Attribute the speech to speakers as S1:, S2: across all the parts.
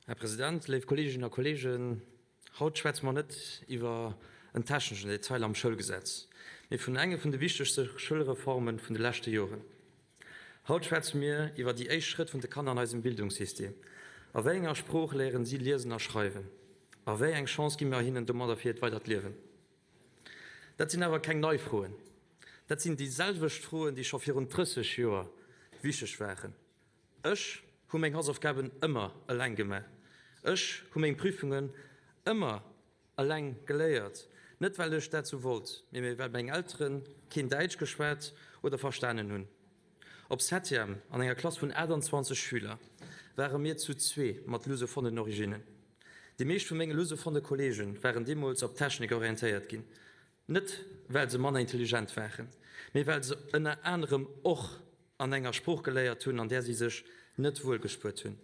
S1: Här President, léif Kolleeginnen a Kolleegen, haut schwätze mer net iwwer en techneschen Detail am Schoulgesetz, mee vun enge vun de wichtegste Schoulreforme vun de leschte Joren. Haut schwätze mir iwwer déi éischt Schrëtt vun de Kanner an eisem Bildungssystem. A wéi enger Sprooch léieren si liesen a schreiwen? A wéi eng Chance gi mer hinnen domadder fir hiert weidert Liewen? Dat sinn awer keng nei Froen. Dat sinn déi selwecht Froen, déi scho virun 30 Joer wichteg waren. Ech hu meng Hausaufgaben ëmmer eleng gemaach. Ech hu meng Prüfungen ëmmer eleng geléiert, net well ech dat sou wollt, mee well meng Eltere keen Däitsch geschwat oder verstanen hunn. Op Septième, an enger Klass vun 28 Schüler, ware mir zu zwee mat lusophonen Originnen. Déi meescht vu menge lusophone Kolleege waren deemools op Technik orientéiert ginn. Net well se manner intelligent waren, mee well se ënner anerem och an enger Sprooch geléiert hunn, an där si sech net wuel gespuert hunn.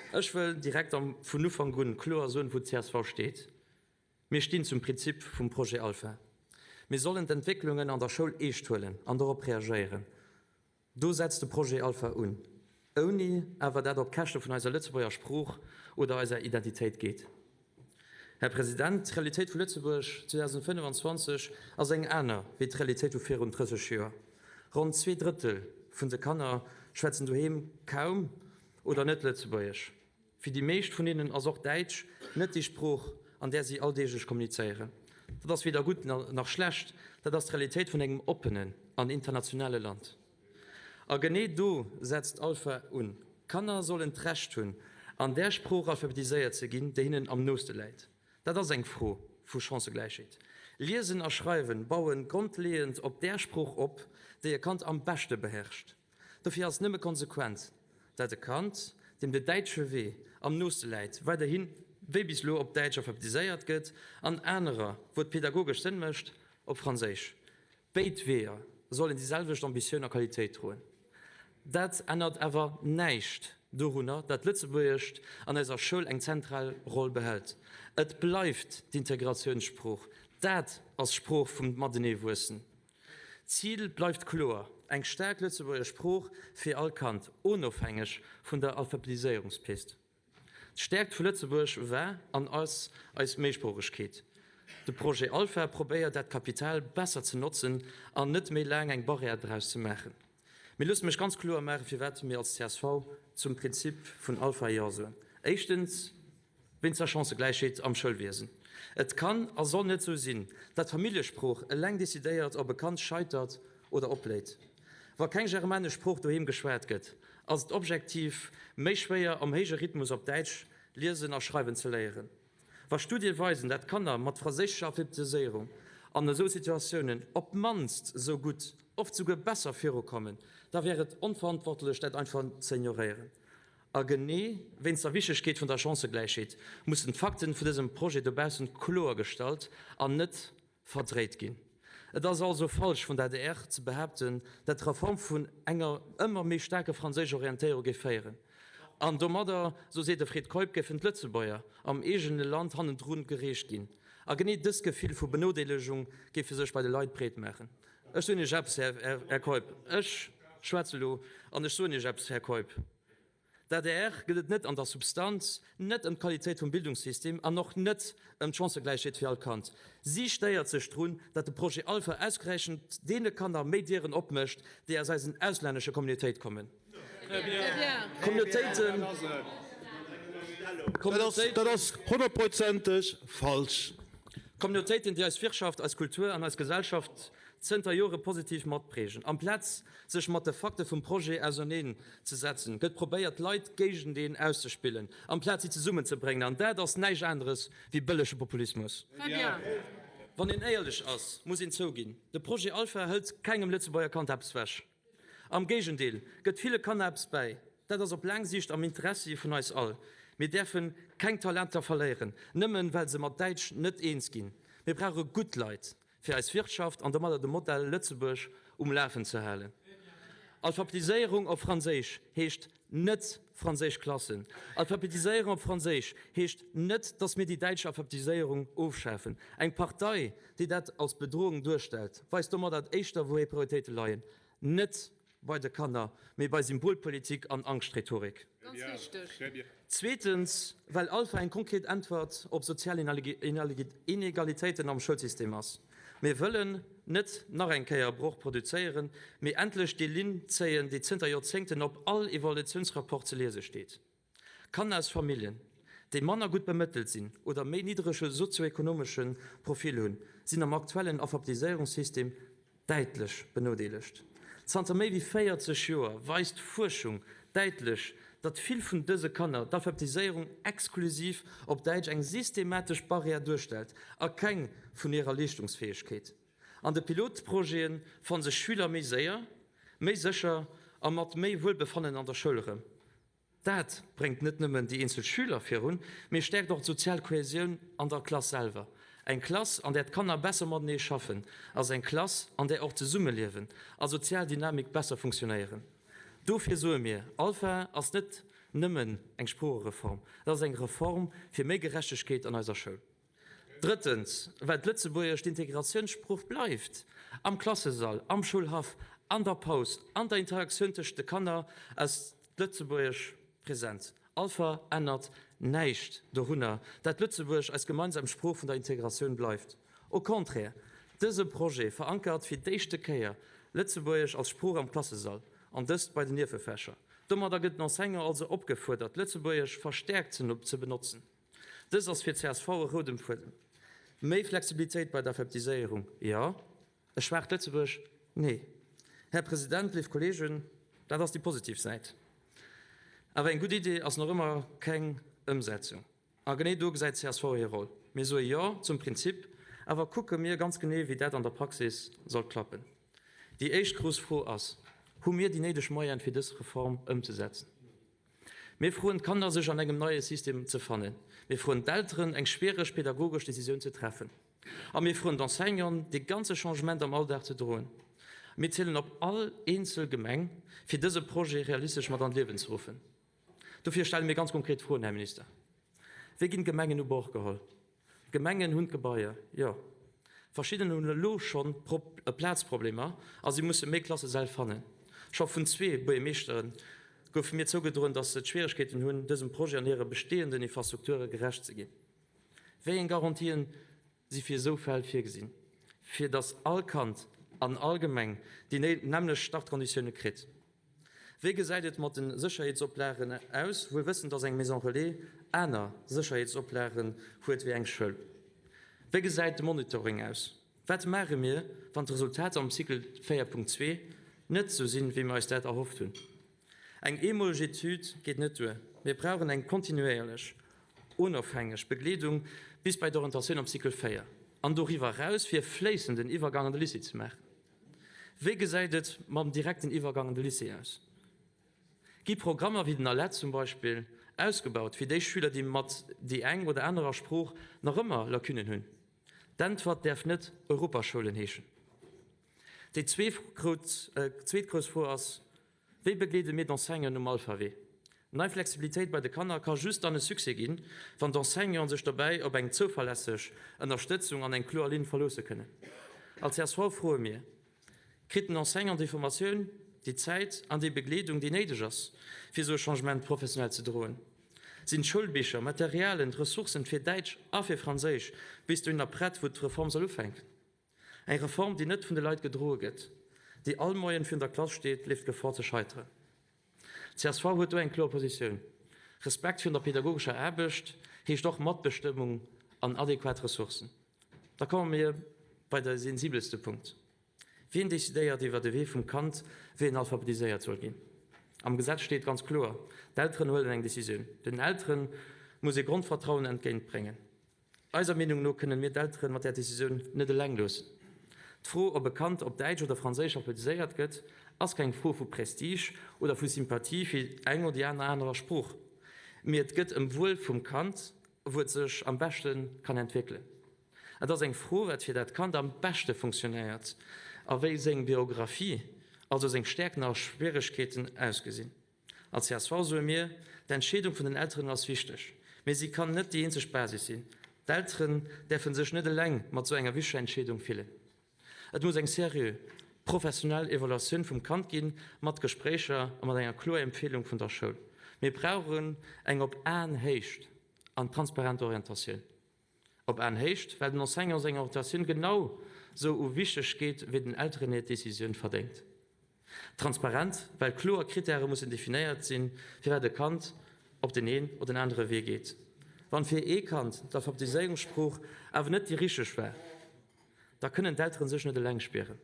S1: Ech wëll direkt am vun Ufank un kloer soen, wou d'CSV steet. Mir stinn zum Prinzip vum Projet Alpha. Mir sollen d'Entwécklungen an der Schoul eescht huelen an dorop reagéieren. Do setzt de Projet Alpha un, ouni awer dat op Käschte vun eiser Lëtzebuerger Sprooch oder eiser Identitéit geet. Här President, d'Realitéit vu Lëtzebuerg 2025 ass eng aner wéi d'Realitéit vu virun 30 Joer. Ronn zweedrëttel vun de Kanner schwätzen doheem kaum oder net Lëtzebuergesch. Fir déi meescht vun hinnen ass och Däitsch net déi Sprooch, an där si alldeeglech kommunizéieren. Dat ass weder gutt nach schlecht, dat ass d'Realitéit vun engem oppenen an internationale Land. A genee do setzt Alpha un, Kanner sollen d'Recht hunn, an där Sprooch alphabetiséiert ze ginn, déi hinnen am nooste läit. Dat ass eng Fro vu Chancëgläichheet. Liesen a Schreiwen bauen grondleeënd op där Sprooch op, déi e Kand am beschte beherrscht. Dofir ass et nëmme konsequent, dat e Kand, deem de däitsche Wee am nooste läit, weiderhi wéi bis elo op Däitsch alphabetiséiert gëtt, an anerer, wou et pedagogesch Sënn mécht, op Franséisch. Béid Weeër sollen déi selwecht Ambitioun a Qualitéit droen. Dat ännert awer näischt dorunner, dat d'Lëtzebuergescht an eiser Schoul eng zentral Roll behält. Et bleift d'Integratiounssprooch. Dat ass d'Sprooch vum Matenee-Wuessen. D'Zil bleift kloer, eng staark Lëtzebuerger Sprooch fir all Kand, onofhängeg vun der Alphabetiséierungspist. D'Stäerkt vu Lëtzebuerg war an ass eis Méisproochegkeet. De Projet Alpha probéiert dat Kapital besser ze notzen an net méi laang eng Barrière draus ze maachen. Mee loosst mech ganz kloer maachen, firwat mir als csv zum Prinzip vun Alpha Jo soen. Éischtens, Wéinst der Chancëgläichheet am Schoulwiesen. Et kann a soll net esou sinn, dat d'Familljesprooch eleng decidéiert, ob e Kand scheitert oder opbléit. Wa keng germanesch Sprooch doheem geschwat gëtt, ass et objektiv méi schwéier, am héije Rhythmus op Däitsch liesen a schreiwen ze léieren. Wa Studie weisen, dat Kanner mat franséischer Alphabetiséierung an esou Situatiounen op d'mannst esou gutt, oft souguer besser virukommen, da wär et onverantwortlech, dat einfach ze ignoréieren. A genee wéinst der Wichtegkeet vun der Chancëgläichheet mussen d'Fakten vun dësem Projet dobaussen kloer gestallt an net verdréit ginn. Et ass also falsch vun der adr ze behaapten, dat d'Reform vun enger ëmmer méi staarke franséischer Orientéierung géif féieren. An domadder, sou seet de Fred Keup, géifen d'Lëtzebuerger am eegene Land hannendrun gereecht ginn. A genee dëst Gefill vu Benodeelegung géife sech bei de Leit breet maachen. Ech soen Iech eppes, Här Keup, ech schwätze elo an ech soen Iech eppes, Här Keup, D'ADR gëtt et net an der Substanz, net ëm d'Qualitéit vum Bildungssystem an och net ëm d'Chancëgläichheet fir all Kand. Si stéiert sech drun, datt de Projet Alpha ausgerechent deene Kanner méi Dieren opmécht, déi aus eisen auslännesche Communautéit kommen.
S2: Communautéiten. Dat ass honnertprozenteg falsch.
S1: Communautéiten, déi eis Wirtschaft, eis Kultur an eis Gesellschaft zënter Jore positiv matprägen. Amplaz sech mat de Fakte vum Projet auserneen ze setzen, gëtt probéiert, d'Leit géigenteen auszespillen, amplaz si zesummen ze bréngen. An dat ass näischt aneres wéi bëllege Populismus. Wann een éierlech ass, muss een zouginn, De Projet Alpha hëlt kengem Lëtzebuerger Kand eppes wech. Am Géigendeel, gëtt ville Kanner eppes bäi. Dat ass op laang Siicht am Interessi vun eis all. Mir däerfe keng Talenter verléieren, nëmmen well se mat Däitsch net eens ginn. Mir brauche gutt Leit, fir eis Wirtschaft an domadder de Modell Lëtzebuerg um Lafen ze halen. Alphabetiséierung op Franséisch heescht net franséisch Klassen. Alphabetiséierung op Franséisch heescht net, datt mir déi däitsch Alphabetiséierung ofschafen. Eng Partei, déi dat als Bedrohung duerstellt, weist domadder éischter, wou hir Prioritéite leien, net. bei de Kanner, mee bei Symbolpolitik an Angschtrhetorik. Zweetens, well Alpha eng konkret Äntwert op sozial Inegalitéiten am Schoulsystem ass. Mir wëllen net nach eng Kéier e Broch produzéieren, mee endlech déi Linn zéien, déi zënter Joerzéngten op all Evaluatiounsrapport ze liese steet. Kanner aus Familljen, déi manner gutt bemëttelt sinn oder méi nidderege sozioekonomesche Profil hunn, sinn am aktuellen Alphabetiséierungssystem däitlech benodeelegt. Zanter méi wéi 40 Joer weist d'Fuerschung däitlech, datt vill vun dëse Kanner d'Alphabetiséierung exklusiv op Däitsch eng systematesch Barrière duerstellt a keng vun hirer Leeschtungsfäegkeet. An de Pilotprojete fanne sech Schüler méi séier, méi sécher a mat méi Wuelbefannen an der Schoul erëm. Dat bréngt net nëmmen déi eenzel Schüler virun, mee stäerkt och d'sozial Kohäsioun an der Klass selwer. Eng Klass, an där d'Kanner besser matenee schaffen, ass eng Klass, an där och d'Zesummeliewen a sozial Dynamik besser funktionéieren. Dofir soe mir, Alpha ass net nëmmen eng Sproochereform, et ass eng Reform fir méi Gerechtegkeet an eiser Schoul. Drëttens, well d'Lëtzebuergesch d'Integratiounssprooch bleift, am Klassesall, am Schoulhaff, an der Paus, an der Interaktioun tëscht de Kanner ass d'Lëtzebuergesch present. Alpha ännert näischt dorunner, dat Lëtzebuergesch eis gemeinsam Sprooch vun der Integratioun bleift. Au contraire, dëse Projet verankert fir d'éischte Kéier Lëtzebuergesch als Sprooch am Klassesall, an dëst bei den Niewefächer. Domadder gëtt den Enseignant also opgefuerdert, Lëtzebuergesch verstäerkt ze benotzen. Dëst ass fir csv e roudem Fuedem. Méi Flexibilitéit bei der Alphabetiséierung, jo. E schwaacht Lëtzebuerg, nee. Här President, léif Kolleegen, dat ass déi positiv Säit. Awer eng gutt Idee ass nach ëmmer keng Ëmsetzung. A genee do gesäit csv hir Roll. Mir soe Jo zum Prinzip, awer kucke mir ganz genee, wéi dat an der Praxis soll klappen. Déi éischt grouss Fro ass, Hu mir déi néideg Moyene fir dës Reform ëmzesetzen? Mir froen d'Kanner, sech an engem neie System ze fannen. Mir froen d'Elteren, eng schwiereg pedagogesch Decisioun ze treffen. A mir froen d'Enseignanten, dee ganze Changement am Alldag ze droen. Mir zielen op all eenzel Gemeng, fir dëse Projet realistesch mat an d'Liewen ze ruffen. Dofir stelle mir ganz konkret Froen, Här Minister. Wéi ginn d'Gemengen u Bord geholl? D'Gemengen hunn d'Gebaier, jo. Verschidden hunn elo schonn Plazproblemer a si musse méi Klassesäll fannen. Scho vun zwee Buergermeeschtere goufe mir zougedroen, datt se Schwieregkeeten hunn, dësem Projet an hire besteeënden Infrastrukture gerecht ze ginn. Wéi eng Garantien si fir esou Fäll virgesinn, fir datt all Kand an all Gemeng déi nämmlecht Startkonditioune kritt? Wéi gesäit et mat de Sécherheetsoplagen aus, wuel wëssend, dass eng Maison relais aner Sécherheetsoplagen huet wéi eng Schoul? Wéi gesäit de Monitoring aus? Wat maache mir, wann d'Resultater am Cycle 4.2 net esou sinn, wéi mir eis dat erhofft hunn? Eng eemoleg Etüd geet net duer. Mir brauchen eng kontinuéierlech, onofhängeg Begleedung bis bei d'Orientatioun am Cycle 4 an doriwwer eraus, fir e fléissenden Iwwergang an de Lycée ze maachen. Wéi gesäit et mam direkten Iwwergang an de Lycée aus? Gi Programmer wéi den ALET zum Beispill ausgebaut fir déi Schüler, déi mat déi eng oder anerer Sprooch nach ëmmer Lacunnen hunn? D'Äntwert däerf net Europaschoulen heeschen. Déi zweet grouss Fro ass, Wéi begleede mir d'Enseignanten um Alpha-Wee? Nei Flexibilitéit bei de Kanner ka just dann e Succès ginn, wann d'Enseignanten sech dobäi op eng zouverlässeg Ënnerstëtzung an eng kloer Linn verloosse kënnen. Als csv froe mir, Kritt den Enseignant déi Formatioun, déi Zäit an déi Begleedung, déi néideg ass, fir esou e Changement professionell ze droen? Sinn d'Schoulbicher, d'Materialen, d'Ressourcen fir Däitsch a fir Franséisch bis dohinner prett, wou d'Reform soll ufänken? Eng Reform, déi net vun de Leit gedroe gëtt, déi all Moien virun der Klass steet, leeft d'Gefor ze scheiteren. Csv huet do eng kloer Positioun, Respekt virun der pedagogescher Aarbecht heescht och Matbestëmmung an adequat Ressourcen. Da komme mir bei de sensibelste Punkt, Wien decidéiert iwwer de Wee vum Kand, wéi en alphabetiséiert soll ginn? Am Gesetz steet ganz kloer, D'Elteren huelen eng Decisioun. Den Eltere muss ee Grondvertrauen entgéintbréngen. Eiser Meenung no kënnen mir d'Elteren mat där Decisioun net eleng loossen. D'Fro, ob e Kand op Däitsch oder Franséisch alphabetiséiert gëtt, ass keng Fro vu Prestige oder vu Sympathie fir eng oder déi aner anerer Sprooch, mee et gëtt ëm Wuel vum Kand, wou et sech am beschte kann entwéckelen. Et ass eng Fro, wat fir dat Kand am beschte funktionéiert a wéi seng Biographie, also seng Stäerkten a Schwieregkeeten, ausgesinn. Als csv soe mir, D'Entscheedung vun den Elteren ass wichteg, mee si kann net déi eenzeg Basis sinn. D'Elteren däerfe sech net eleng mat esou enger wichteger Entscheedung fillen. Et muss eng seriö, professionell Evaluatioun vum Kand ginn, mat Gespréicher a mat enger kloer Empfehlung vun der Schoul. Mir brauchen eng op Aenhéicht an transparent Orientatioun. Op Aenhéicht, well den Enseignant seng Orientatioun genau sou u Wichtegkeet wéi den Elteren hir Decisioun verdéngt. Transparent, well kloer Krittäre mussen definéiert sinn, firwat e Kand op den een oder den anere Wee geet. Wann fir ee Kand d'Alphabetiséierungssprooch awer net déi richteg war, da kënnen d'Eltere sech net eleng spieren.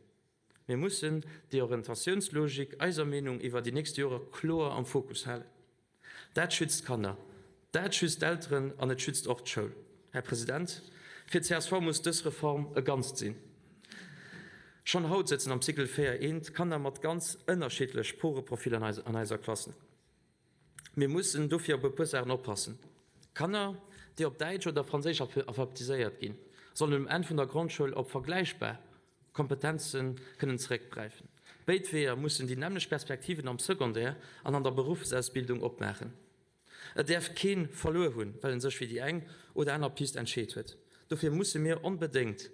S1: Mir mussen déi Orientatiounslogik eiser Meenung iwwer déi nächst Jore kloer am Fokus halen. Dat schützt d'Kanner, dat schützt d'Elteren an et schützt och d'Schoul. Här President, fir d'CSV muss dës Reform e Ganzt sinn. Schonn haut sëtzen am Cycle 4 eent Kanner mat ganz ënnerschiddlech Sproocheprofiller an eiser Klassen. Mir mussen dofir op e puer Saachen oppassen. Kanner, déi op Däitsch oder Franséisch alphabetiséiert ginn, sollen um Enn vun der Grondschoul op vergläichbar Kompetenze kënnen zeréckgräifen. Béid Weeër mussen déi nämmlecht Perspektiven am Secondaire an an der Beruffsausbildung opmaachen. Et däerf kee verluer hunn, well en sech fir déi eng oder aner Pist entscheet huet. Dofir musse mir onbedéngt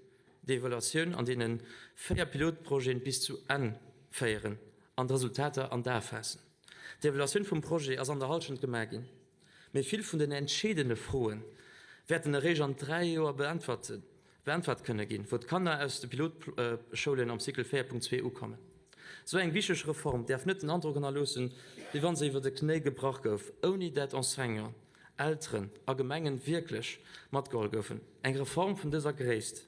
S1: déi Evaluatioun an deene 4 Pilotprojeten bis zu Enn féieren an d'Resultater an d'A faassen. D'Evaluatioun vum Projet ass an der Hallschent gemaach ginn, mee vill vun den entscheedende Froe wäerten eréischt an 3 Joer beäntwert kënne ginn, wou d'Kanner aus de Pilotschoulen am Cycle 4.2 ukommen. Esou eng wichteg Reform däerf net den Androck hannerloossen, wéi wa se iwwer de Knéi gebrach gouf, ouni dat Enseignanten, Elteren a Gemengen wierklech matgeholl goufen. Eng Reform vun dëser Gréisst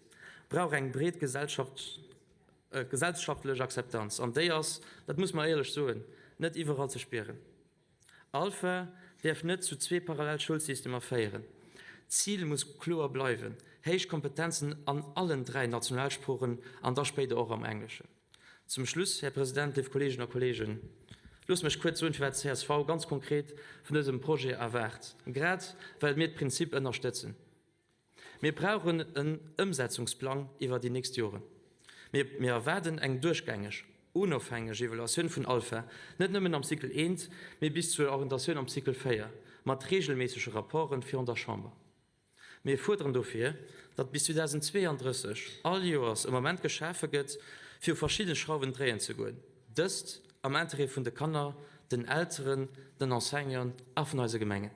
S1: brauch eng breet gesellschaftlech Akzeptanz, an déi ass, dat muss mer éierlech soen, net iwwerall ze spieren. Alpha däerf net zu zwee parallel Schoulsystemer féieren. D'Zil muss kloer bleiwen, héich Kompetenzen an allen dräi Nationalsproochen an da spéider och am Engleschen. Zum Schluss, Här President, léif Kolleeginnen a Kolleegen, loosst mech kuerz soen, firwat csv ganz konkret vun dësem Projet erwaart, grad well mir d'Prinzip ënnerstëtzen. Mir brauchen en Ëmsetzungsplang iwwer déi nächst Joren. Mir mir erwaarden eng duerchgängeg, onofhängeg Evaluatioun vun Alpha, net nëmmen am Cycle I, mee bis zur Orientatioun am Cycle 4, mat reegelméissege Rapporten virun der Chamber. Mir fuerderen dofir, datt bis 2032 all Joers e Moment geschafe gëtt, fir u verschidde Schrauwen dréien ze goen, dëst am Interêt vun de Kanner, den Elteren, den Enseignanten a vun eise Gemengen.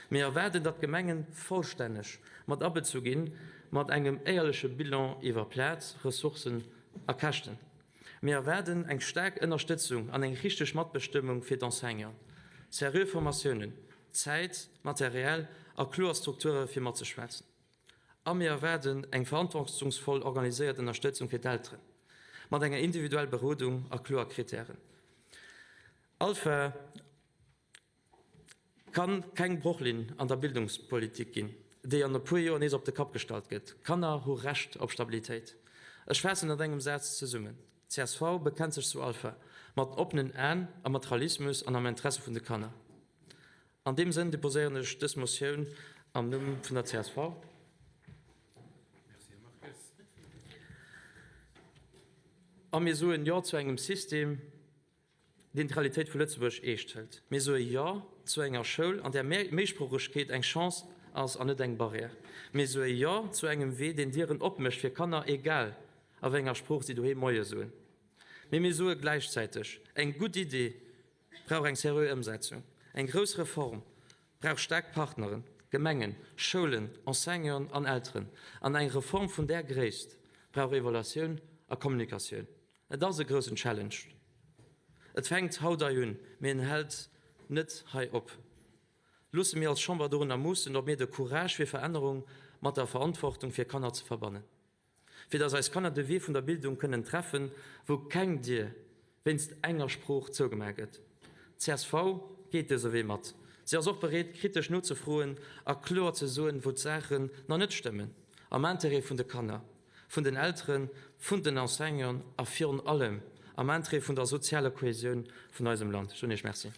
S1: Mir erwaarden, datt d'Gemengen vollstänneg mat abezu ginn, mat engem éierleche Bilan iwwer Plaz, Ressourcen a Käschten. Mir erwaarden eng staark Ënnerstëtzung an eng richteg Matbestëmmung fir d'Enseignanten, seriö Formatiounen, Zäit, Material a kloer Strukture fir matzeschwätzen. A mir erwaarden eng verantwortungsvoll organiséiert Ënnerstëtzung fir d'Elteren, mat enger individuell Berodung a kloer Krittären. Alpha. Kann keng Brochlinn an der Bildungspolitik ginn, déi an e puer Joer nees op de Kapp gestallt gëtt. Kanner hu Recht op Stabilitéit. Ech faassen an engem Saz zesummen, csv bekennt sech zu Alpha, mat oppenen Aen a mat Realismus an am Interesse vun de Kanner. An deem Sënn deposéieren ech dës Motioun am Numm vun der csv. A mir soen Jo zu engem System, deen d'Realitéit vu Lëtzebuerg eescht hëlt. Mir soe Jo zu enger Schoul, an där Méisproochegkeet eng Chance ass an net eng Barrière. Mir soe Jo zu engem Wee, deen Dieren opmécht fir Kanner, egal a wéi enger Sprooch si doheem Moie soen. Mee mir soe gläichzäiteg, Eng gutt Idee brauch eng seriö Ëmsetzung. Eng grouss Reform brauch staark Partneren, Gemengen, Schoulen, Enseignanten an Elteren. An eng Reform vun där Gréisst brauch Evaluatioun a Kommunikatioun. Et ass e groussen Challenge. Et fänkt haut ei un, mee en hält net hei op. Loosse mir als Chamber dorunner moossen, ob mir de Courage fir Verännerung mat der Verantwortung fir Kanner ze verbannen. Fir dass eis Kanner de Wee vun der Bildung kënnen treffen, wou keng Dier wéinst enger Sprooch zougemaach gëtt. Csv geet dëse Wee mat. Si ass och bereet, kritesch nozefroen a kloer ze soen, wou d'Saachen nach net stëmmen, am Interêt vun de Kanner. vun den Elteren, vun den Enseignanten a virun allem am Interêt vun der sozialer Kohäsioun vun eisem Land. Ech soen Iech Merci.